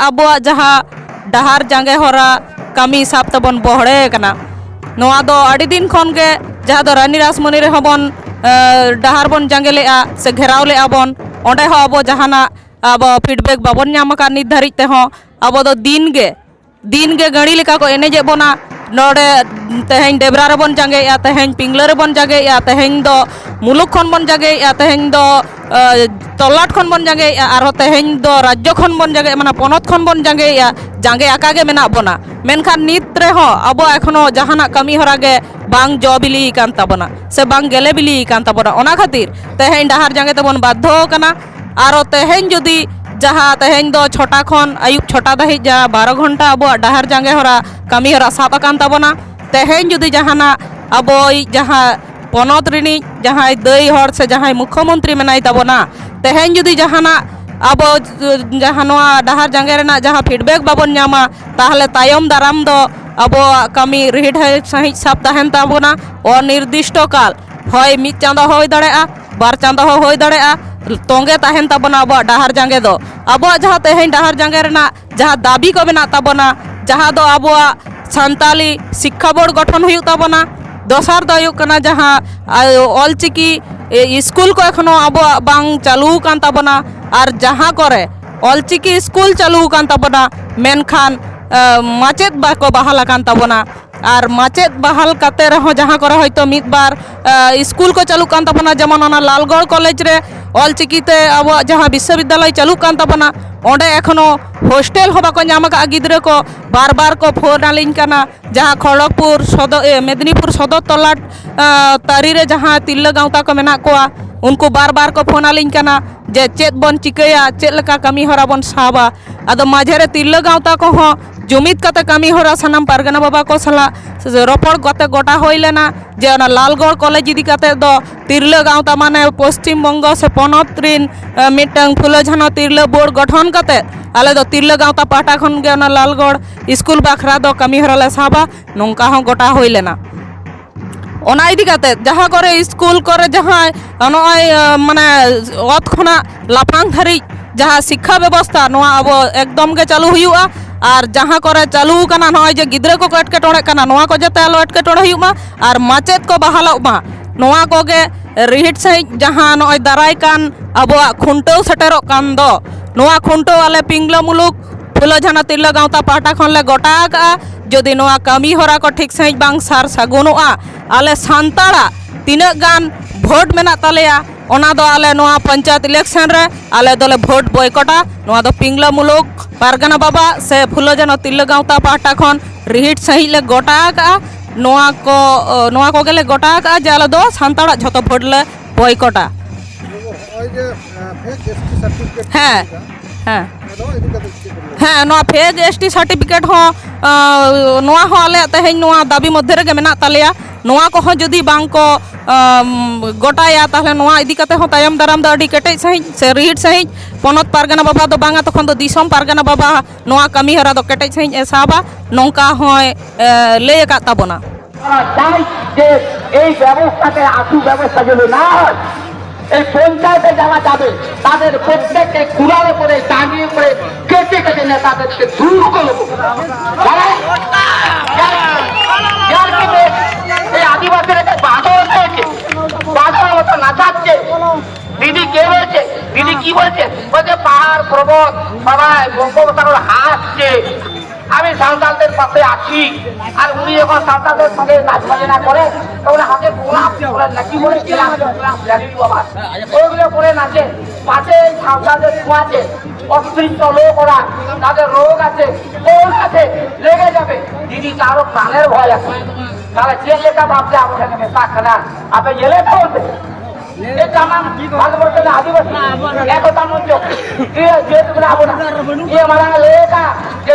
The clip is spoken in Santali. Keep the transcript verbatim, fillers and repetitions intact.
ᱟᱵᱚᱣᱟᱜ ᱡᱟᱦᱟᱸ ᱰᱟᱦᱟᱨ ᱡᱟᱸᱜᱮ ᱦᱚᱨᱟ ᱠᱟᱹᱢᱤ ᱥᱟᱵ ᱛᱮᱵᱚᱱ ᱵᱚᱦᱲᱮ ᱟᱠᱟᱱᱟ, ᱱᱚᱣᱟ ᱫᱚ ᱟᱹᱰᱤ ᱫᱤᱱ ᱠᱷᱚᱱ ᱜᱮ, ᱡᱟᱦᱟᱸ ᱫᱚ ᱨᱟᱱᱤ ᱨᱟᱥᱢᱚᱱᱤ ᱨᱮᱦᱚᱸ ᱵᱚᱱ, ᱮ, ᱰᱟᱦᱟᱨ ᱵᱚᱱ ᱡᱟᱸᱜᱮ ᱞᱮᱜᱼᱟ ᱥᱮ ᱜᱷᱮᱨᱟᱣ ᱞᱮᱜᱼᱟ ᱵᱚᱱ, ᱚᱸᱰᱮ ᱦᱚᱸ ᱟᱵᱚ ᱡᱟᱦᱟᱱᱟᱜ ᱟᱵᱚ feedback ᱵᱟᱵᱚᱱ ᱧᱟᱢ ᱟᱠᱟᱫ ᱱᱤᱛ ᱫᱷᱟᱹᱨᱤᱡ ᱛᱮᱦᱚᱸ᱾ ᱟᱵᱚ ᱫᱚ ᱫᱤᱱ ᱜᱮ, ᱫᱤᱱ ᱜᱮ ᱜᱟᱹᱲᱤ ᱞᱮᱠᱟ ᱠᱚ ᱮᱱᱮᱡᱮᱫ ᱵᱚᱱᱟ᱾ ᱱᱚᱰᱮ ᱛᱮᱦᱮᱧ ᱰᱮᱵᱽᱨᱟ ᱨᱮᱵᱚᱱ ᱡᱟᱸᱜᱮᱭᱮᱜᱼᱟ, ᱛᱮᱦᱮᱧ ᱯᱤᱝᱞᱟᱹ ᱨᱮᱵᱚᱱ ᱡᱟᱸᱜᱮᱭᱮᱜᱼᱟ, ᱛᱮᱦᱮᱧ ᱫᱚ ᱢᱩᱞᱩᱠ ᱠᱷᱚᱱ ᱵᱚᱱ ᱡᱟᱸᱜᱮᱭᱮᱜᱼᱟ, ᱛᱮᱦᱮᱧ ᱫᱚ, ᱮ, ᱛᱚᱞᱟᱴ ᱠᱷᱚᱱ ᱵᱚᱱ ᱡᱟᱸᱜᱮᱭᱮᱜᱼᱟ, ᱟᱨᱦᱚᱸ ᱛᱮᱦᱮᱧ ᱫᱚ ᱨᱟᱡᱽᱡᱚ ᱠᱷᱚᱱ ᱵᱚᱱ ᱡᱟᱸᱜᱮᱭᱮᱜᱼᱟ, ᱢᱟᱱᱮ ᱯᱚᱱᱚᱛ ᱠᱷᱚᱱ ᱵᱚᱱ ᱡᱟᱸᱜᱮᱭᱮᱜᱼᱟ, ᱡᱟᱸᱜᱮ ᱟᱠᱟ ᱜᱮ ᱢᱮᱱᱟᱜ ᱵᱚᱱᱟ᱾ ᱢᱮᱱᱠᱷᱟᱱ ᱱᱤᱛ ᱨᱮᱦᱚᱸ ᱟᱵᱚᱣᱟᱜ ᱮᱠᱷᱚᱱᱳ ᱡᱟᱦᱟᱱᱟᱜ ᱠᱟᱹᱢᱤ ᱦᱚᱨᱟ ᱜᱮ ᱵᱟᱝ ᱡᱚ ᱵᱤᱞᱤ ᱟᱠᱟᱱ ᱛᱟᱵᱚᱱᱟ ᱥᱮ ᱵᱟᱝ ᱜᱮᱞᱮ ᱵᱤᱞᱤ ᱟᱠᱟᱱ ᱛᱟᱵᱚᱱᱟ᱾ ᱚᱱᱟ ᱠᱷᱟᱹᱛᱤᱨ ᱛᱮᱦᱮᱧ ᱰᱟᱦᱟᱨ ᱡᱟᱸᱜᱮ ᱛᱮᱵᱚᱱ ᱵᱟᱫᱽᱫᱷᱚ ᱟᱠᱟᱱᱟ᱾ ᱟᱨᱚ ᱛᱮᱦᱮᱧ ᱡᱩᱫᱤ ᱡᱟᱦᱟᱸ ᱛᱮᱦᱮᱧ ᱫᱚ ᱪᱷᱚᱴᱟ ᱠᱷᱚᱱ ᱟᱹᱭᱩᱵ ᱪᱷᱚᱴᱟ ᱫᱷᱟᱹᱵᱤᱡ ᱡᱟᱦᱟᱸ ᱵᱟᱨᱚ ᱜᱷᱚᱱᱴᱟ ᱟᱵᱚᱣᱟᱜ ᱰᱟᱦᱟᱨ ᱡᱟᱸᱜᱮ ᱦᱚᱨᱟ ᱠᱟᱹᱢᱤ ᱦᱚᱨᱟ ᱥᱟᱵ ᱟᱠᱟᱱ ᱛᱟᱵᱚᱱᱟ, ᱛᱮᱦᱮᱧ ᱡᱩᱫᱤ ᱡᱟᱦᱟᱱᱟᱜ ᱟᱵᱚᱭᱤᱡ ᱡᱟᱦᱟᱸ ᱯᱚᱱᱚᱛ ᱨᱤᱱᱤᱡ ᱡᱟᱦᱟᱸᱭ ᱫᱟᱹᱭ ᱦᱚᱲ ᱥᱮ ᱡᱟᱦᱟᱸᱭ ᱢᱩᱠᱠᱷᱚ ᱢᱚᱱᱛᱨᱤ ᱢᱮᱱᱟᱭ ᱛᱟᱵᱚᱱᱟ, ᱛᱮᱦᱮᱧ ᱡᱩᱫᱤ ᱡᱟᱦᱟᱱᱟᱜ ᱟᱵᱚ ᱡᱟᱦᱟᱸ ᱱᱚᱣᱟ ᱰᱟᱦᱟᱨ ᱡᱟᱸᱜᱮ ᱨᱮᱱᱟᱜ ᱡᱟᱦᱟᱸ feedback ᱵᱟᱵᱚᱱ ᱧᱟᱢᱟ, ᱛᱟᱦᱚᱞᱮ ᱛᱟᱭᱚᱢ ᱫᱟᱨᱟᱢ ᱫᱚ ᱟᱵᱚᱣᱟᱜ ᱠᱟᱹᱢᱤ ᱨᱤᱦᱤᱴ ᱥᱟᱺᱦᱤᱡ ᱥᱟᱵ ᱛᱟᱦᱮᱱ ᱛᱟᱵᱚᱱᱟ᱾ ᱚᱱᱤᱨᱫᱤᱥᱴᱚ ᱠᱟᱞ, ᱦᱚᱭ ᱢᱤᱫ ᱪᱟᱸᱫᱚ ᱦᱚᱸ ᱦᱩᱭ ᱫᱟᱲᱮᱭᱟᱜᱼᱟ, ᱵᱟᱨ ᱪᱟᱸᱫᱚ ᱦᱚᱸ ᱦᱩᱭ ᱫᱟᱲᱮᱭᱟᱜᱼᱟ, ᱛᱚᱸᱜᱮ ᱛᱟᱦᱮᱱ ᱛᱟᱵᱚᱱᱟ ᱟᱵᱚᱣᱟᱜ ᱰᱟᱦᱟᱨ ᱡᱟᱸᱜᱮ ᱫᱚ᱾ ᱟᱵᱚᱣᱟᱜ ᱡᱟᱦᱟᱸ ᱛᱮᱦᱮᱧ ᱰᱟᱦᱟᱨ ᱡᱟᱸᱜᱮ ᱨᱮᱱᱟᱜ ᱡᱟᱦᱟᱸ ᱫᱟᱹᱵᱤ ᱠᱚ ᱢᱮᱱᱟᱜ ᱛᱟᱵᱚᱱᱟ, ᱡᱟᱦᱟᱸ ᱫᱚ ᱟᱵᱚᱣᱟᱜ ᱥᱟᱱᱛᱟᱞᱤ ᱥᱤᱠᱠᱷᱟ ᱵᱳᱨᱰ ᱜᱚᱴᱷᱚᱱ ᱦᱩᱭᱩᱜ ᱛᱟᱵᱚᱱᱟ᱾ ᱫᱚᱥᱟᱨ ᱫᱚ ᱦᱩᱭᱩᱜ ᱠᱟᱱᱟ ᱡᱟᱦᱟᱸ, ᱟ, ᱚᱞᱪᱤᱠᱤ, ᱮ, ᱥᱠᱩᱞ ᱠᱚ ᱮᱠᱷᱚᱱᱳ ᱟᱵᱚᱣᱟᱜ ᱵᱟᱝ ᱪᱟᱹᱞᱩ ᱟᱠᱟᱱ ᱛᱟᱵᱚᱱᱟ, ᱟᱨ ᱡᱟᱦᱟᱸ ᱠᱚᱨᱮ ᱚᱞᱪᱤᱠᱤ ᱥᱠᱩᱞ ᱪᱟᱹᱞᱩ ᱟᱠᱟᱱ ᱛᱟᱵᱚᱱᱟ, ᱢᱮᱱᱠᱷᱟᱱ, ᱟ, ᱢᱟᱪᱮᱫ ᱵᱟᱠᱚ ᱵᱟᱦᱟᱞ ᱟᱠᱟᱱ ᱛᱟᱵᱚᱱᱟ᱾ ᱟᱨ ᱢᱟᱪᱮᱫ ᱵᱟᱦᱟᱞ ᱠᱟᱛᱮ ᱨᱮᱦᱚᱸ ᱡᱟᱦᱟᱸ ᱠᱚᱨᱮ ᱦᱚᱭᱛᱳ ᱢᱤᱫ ᱵᱟᱨ, ᱟ, ᱥᱠᱩᱞ ᱠᱚ ᱪᱟᱹᱞᱩᱜ ᱠᱟᱱ ᱛᱟᱵᱚᱱᱟ, ᱡᱮᱢᱚᱱ ᱚᱱᱟ ᱞᱟᱞᱜᱚᱲ ᱠᱚᱞᱮᱡᱽ ᱨᱮ ᱚᱞᱪᱤᱠᱤ ᱛᱮ ᱟᱵᱚᱣᱟᱜ ᱡᱟᱦᱟᱸ ᱵᱤᱥᱥᱚᱵᱤᱫᱽᱫᱟᱞᱚᱭ ᱪᱟᱹᱞᱩᱜ ᱠᱟᱱ ᱛᱟᱵᱚᱱᱟ, ᱚᱸᱰᱮ ᱮᱠᱷᱚᱱᱳ ᱦᱳᱥᱴᱮᱞ ᱦᱚᱸ ᱵᱟᱠᱚ ᱧᱟᱢ ᱟᱠᱟᱫᱼᱟ ᱜᱤᱫᱽᱨᱟᱹ ᱠᱚ᱾ ᱵᱟᱨ ᱵᱟᱨ ᱠᱚ ᱯᱷᱳᱱ ᱟᱹᱞᱤᱧ ᱠᱟᱱᱟ, ᱡᱟᱦᱟᱸ ᱠᱷᱚᱲᱚᱜᱽᱯᱩᱨ ᱥᱚᱫᱚᱨ, ᱮ, ᱢᱮᱫᱽᱱᱤᱯᱩᱨ ᱥᱚᱫᱚᱨ ᱛᱚᱞᱟᱴ, ᱟ, ᱛᱟᱹᱨᱤ ᱨᱮ ᱡᱟᱦᱟᱸ ᱛᱤᱨᱞᱟᱹ ᱜᱟᱶᱛᱟ ᱠᱚ ᱢᱮᱱᱟᱜ ᱠᱚᱣᱟ, ᱩᱱᱠᱩ ᱵᱟᱨ ᱵᱟᱨ ᱠᱚ ᱯᱷᱳᱱ ᱟᱹᱞᱤᱧ ᱠᱟᱱᱟ ᱡᱮ ᱪᱮᱫ ᱵᱚᱱ ᱪᱤᱠᱟᱹᱭᱟ, ᱪᱮᱫ ᱞᱮᱠᱟ ᱠᱟᱹᱢᱤ ᱦᱚᱨᱟ ᱵᱚᱱ ᱥᱟᱵᱟ᱾ ᱟᱫᱚ ᱢᱟᱡᱷᱮ ᱨᱮ ᱛᱤᱨᱞᱟᱹ ᱜᱟᱶᱛᱟ ᱠᱚᱦᱚᱸ ᱡᱩᱢᱤᱫ ᱠᱟᱛᱮ ᱠᱟᱹᱢᱤ ᱦᱚᱨᱟ ᱥᱟᱱᱟᱢ ᱯᱟᱨᱜᱟᱱᱟ ᱵᱟᱵᱟ ᱠᱚ ᱥᱟᱞᱟᱜ ᱨᱚᱯᱚᱲ ᱠᱟᱛᱮ ᱜᱚᱴᱟ ᱦᱩᱭ ᱞᱮᱱᱟ ᱡᱮ ᱚᱱᱟ ᱞᱟᱞᱜᱚᱲ ᱠᱚᱞᱮᱡᱽ ᱤᱫᱤ ᱠᱟᱛᱮ ᱫᱚ ᱛᱤᱨᱞᱟᱹ ᱜᱟᱶᱛᱟ, ᱢᱟᱱᱮ ᱯᱚᱥᱪᱤᱢ ᱵᱚᱝᱜᱚ ᱥᱮ ᱯᱚᱱᱚᱛ ᱨᱤᱱ, ᱮ, ᱢᱤᱫᱴᱟᱝ ᱯᱷᱩᱞᱳ ᱡᱷᱟᱱᱚ ᱛᱤᱨᱞᱟᱹ ᱵᱳᱨᱰ ᱜᱚᱴᱷᱚᱱ ᱠᱟᱛᱮ ᱟᱞᱮ ᱫᱚ ᱛᱤᱨᱞᱟᱹ ᱜᱟᱶᱛᱟ ᱯᱟᱦᱴᱟ ᱠᱷᱚᱱ ᱜᱮ ᱚᱱᱟ ᱞᱟᱞᱜᱚᱲ ᱥᱠᱩᱞ ᱵᱟᱠᱷᱨᱟ ᱫᱚ ᱠᱟᱹᱢᱤ ᱦᱚᱨᱟ ᱞᱮ ᱥᱟᱵᱟ, ᱱᱚᱝᱠᱟ ᱦᱚᱸ ᱜᱚᱴᱟ ᱦᱩᱭ ᱞᱮᱱᱟ᱾ ᱚᱱᱟ ᱤᱫᱤ ᱠᱟᱛᱮ ᱡᱟᱦᱟᱸ ᱠᱚᱨᱮ ᱥᱠᱩᱞ ᱠᱚᱨᱮ ᱡᱟᱦᱟᱸᱭ ᱱᱚᱜᱼᱚᱭ, ᱮ, ᱢᱟᱱᱮ ᱚᱛ ᱠᱷᱚᱱᱟᱜ ᱞᱟᱯᱷᱟᱝ ᱫᱷᱟᱹᱨᱤᱡ ᱡᱟᱦᱟᱸ ᱥᱤᱠᱠᱷᱟ ᱵᱮᱵᱚᱥᱛᱷᱟ, ᱱᱚᱣᱟ ᱟᱵᱚ ᱮᱠᱫᱚᱢ ᱜᱮ ᱪᱟᱹᱞᱩ ᱦᱩᱭᱩᱜᱼᱟ᱾ ᱟᱨ ᱡᱟᱦᱟᱸ ᱠᱚᱨᱮ ᱪᱟᱹᱞᱩ ᱟᱠᱟᱱᱟ, ᱱᱚᱜᱼᱚᱭ ᱡᱮ ᱜᱤᱫᱽᱨᱟᱹ ᱠᱚᱠᱚ ᱮᱴᱠᱮᱴᱚᱬᱮᱜ ᱠᱟᱱᱟ, ᱱᱚᱣᱟ ᱠᱚ ᱡᱟᱛᱮ ᱟᱞᱚ ᱮᱴᱠᱮᱴᱚᱬᱮ ᱦᱩᱭᱩᱜ ᱢᱟ, ᱟᱨ ᱢᱟᱪᱮᱫ ᱠᱚ ᱵᱟᱦᱟᱞᱚᱜ ᱢᱟ, ᱱᱚᱣᱟ ᱠᱚᱜᱮ ᱨᱤᱦᱤᱴ ᱥᱟᱺᱦᱤᱡ ᱡᱟᱦᱟᱸ ᱱᱚᱜᱼᱚᱭ ᱫᱟᱨᱟᱭ ᱠᱟᱱ ᱟᱵᱚᱣᱟᱜ ᱠᱷᱩᱱᱴᱟᱹᱣ ᱥᱮᱴᱮᱨᱚᱜ ᱠᱟᱱ ᱫᱚ, ᱱᱚᱣᱟ ᱠᱷᱩᱱᱴᱟᱹᱣ ᱟᱞᱮ ᱯᱤᱝᱞᱟᱹ ᱢᱩᱞᱩᱠ ᱯᱷᱩᱞᱳ ᱡᱷᱟᱱᱚ ᱛᱤᱨᱞᱟᱹ ᱜᱟᱶᱛᱟ ᱯᱟᱦᱴᱟ ᱠᱷᱚᱱ ᱞᱮ ᱜᱚᱴᱟ ᱟᱠᱟᱜᱼᱟ᱾ ᱡᱩᱫᱤ ᱱᱚᱣᱟ ᱠᱟᱹᱢᱤ ᱦᱚᱨᱟ ᱠᱚ ᱴᱷᱤᱠ ᱥᱟᱺᱦᱤᱡ ᱵᱟᱝ ᱥᱟᱨ ᱥᱟᱹᱜᱩᱱᱚᱜᱼᱟ, ᱟᱞᱮ ᱥᱟᱱᱛᱟᱲᱟᱜ ᱛᱤᱱᱟᱹᱜ ᱜᱟᱱ ᱵᱷᱳᱴ ᱢᱮᱱᱟᱜ ᱛᱟᱞᱮᱭᱟ, ᱚᱱᱟ ᱫᱚ ᱟᱞᱮ ᱱᱚᱣᱟ ᱯᱚᱧᱪᱟᱭᱮᱛ ᱤᱞᱮᱠᱥᱚᱱ ᱨᱮ ᱟᱞᱮ ᱫᱚᱞᱮ ᱵᱷᱳᱴ ᱵᱚᱭᱠᱚᱴᱟ᱾ ᱱᱚᱣᱟ ᱫᱚ ᱯᱤᱝᱞᱟᱹ ᱢᱩᱞᱩᱠ ᱯᱟᱨᱜᱟᱱᱟ ᱵᱟᱵᱟ ᱥᱮ ᱯᱷᱩᱞᱳ ᱡᱷᱟᱱᱚ ᱛᱤᱨᱞᱟᱹ ᱜᱟᱶᱛᱟ ᱯᱟᱦᱴᱟ ᱠᱷᱚᱱ ᱨᱤᱦᱤᱴ ᱥᱟᱺᱦᱤᱡ ᱞᱮ ᱜᱚᱴᱟ ᱟᱠᱟᱜᱼᱟ᱾ ᱱᱚᱣᱟ ᱠᱚ, ᱱᱚᱣᱟ ᱠᱚᱜᱮ ᱞᱮ ᱜᱚᱴᱟ ᱟᱠᱟᱜᱼᱟ ᱡᱮ ᱟᱞᱮ ᱫᱚ ᱥᱟᱱᱛᱟᱲᱟᱜ ᱡᱷᱚᱛᱚ ᱵᱷᱳᱴ ᱞᱮ ᱵᱚᱭᱠᱚᱴᱟ᱾ ᱱᱚᱜᱼᱚᱭ ᱡᱮ, ᱟᱸ, fake S T certificate ᱦᱮᱸ, ᱠᱚ ᱦᱮᱸ᱾ ᱱᱚᱣᱟ ᱤᱫᱤ ᱠᱟᱛᱮ ᱪᱮᱫ ᱵᱮᱱ ᱞᱟᱹᱭᱟ? ᱦᱮᱸ, ᱱᱚᱣᱟ fake S T certificate ᱦᱚᱸ, ᱟᱸ, ᱱᱚᱣᱟ ᱦᱚᱸ ᱟᱞᱮᱭᱟᱜ ᱛᱮᱦᱮᱧ ᱱᱚᱣᱟ ᱫᱟᱹᱵᱤ ᱢᱚᱫᱽᱫᱷᱮ ᱨᱮᱜᱮ ᱢᱮᱱᱟᱜ ᱛᱟᱞᱮᱭᱟ᱾ ᱱᱚᱣᱟ ᱠᱚᱦᱚᱸ ᱡᱩᱫᱤ ᱵᱟᱝ ᱠᱚ, ᱟᱸ, ᱜᱚᱴᱟᱭᱟ, ᱛᱟᱦᱚᱞᱮ ᱱᱚᱣᱟ ᱤᱫᱤ ᱠᱟᱛᱮ ᱦᱚᱸ ᱛᱟᱭᱚᱢ ᱫᱟᱨᱟᱢ ᱫᱚ ᱟᱹᱰᱤ ᱠᱮᱴᱮᱡ ᱥᱟᱺᱦᱤᱡ ᱥᱮ ᱨᱤᱦᱤᱴ ᱥᱟᱺᱦᱤᱡ ᱯᱚᱱᱚᱛ ᱯᱟᱨᱜᱟᱱᱟ ᱵᱟᱵᱟ ᱫᱚ ᱵᱟᱝᱟ, ᱛᱚᱠᱷᱚᱱ ᱫᱚ ᱫᱤᱥᱚᱢ ᱯᱟᱨᱜᱟᱱᱟ ᱵᱟᱵᱟ ᱱᱚᱣᱟ ᱠᱟᱹᱢᱤ ᱦᱚᱨᱟ ᱫᱚ ᱠᱮᱴᱮᱡ ᱥᱟᱺᱦᱤᱡ ᱮ ᱥᱟᱵᱟ, ᱱᱚᱝᱠᱟ ᱦᱚᱸᱭ, ᱮ, ᱞᱟᱹᱭ ᱟᱠᱟᱫ ᱛᱟᱵᱚᱱᱟ᱾ তারা চাই যে এই ব্যবস্থাতে আশু ব্যবস্থা যেন না হয়। এই পঞ্চায়েতে যারা যাবে, তাদের প্রত্যেককে কুড়ালে করে, টাঙিয়ে করে, কেটে কেটে নেতাদেরকে দূর করে দেবো। যারা, যারা, যারা কি বে-, এই আদিবাসীরা যে বাঁদর হয়েছে, বাঁদর মতো নাচাচ্ছে। দিদি কে বলছে? দিদি কি বলছে? বলছে, "পাহাড়, পর্বত, সবাই বঙ্গোপসাগর হাসছে।" আমি সাঁওতালদের পাশে আছি। আর উনি যখন সাঁওতালদের সঙ্গে নাচ বাজনা করে, তখন হাতে গোলাপ, ওরা নাকি বলে, "গোলাপ, গোলাপ, জানি বাবা।" ওইগুলো করে নাচে। পাশে এই সাঁওতালদের সমাজে অতৃপ্ত লোক ওরা, তাদের রোগ আছে, কোন আছে, লেগে যাবে। দিদি কারো প্রাণের ভয় আছে। তাহলে যে যেটা ভাবছে, আমাকে মেশা খানা, আপনি গেলে তো বলবে। এটা আমার ভারতবর্ষের আদিবাসী একতা মঞ্চ, ঠিক আছে, যেহেতু বলে, "আবো না।" ইয়ে মারা গেল, এটা যে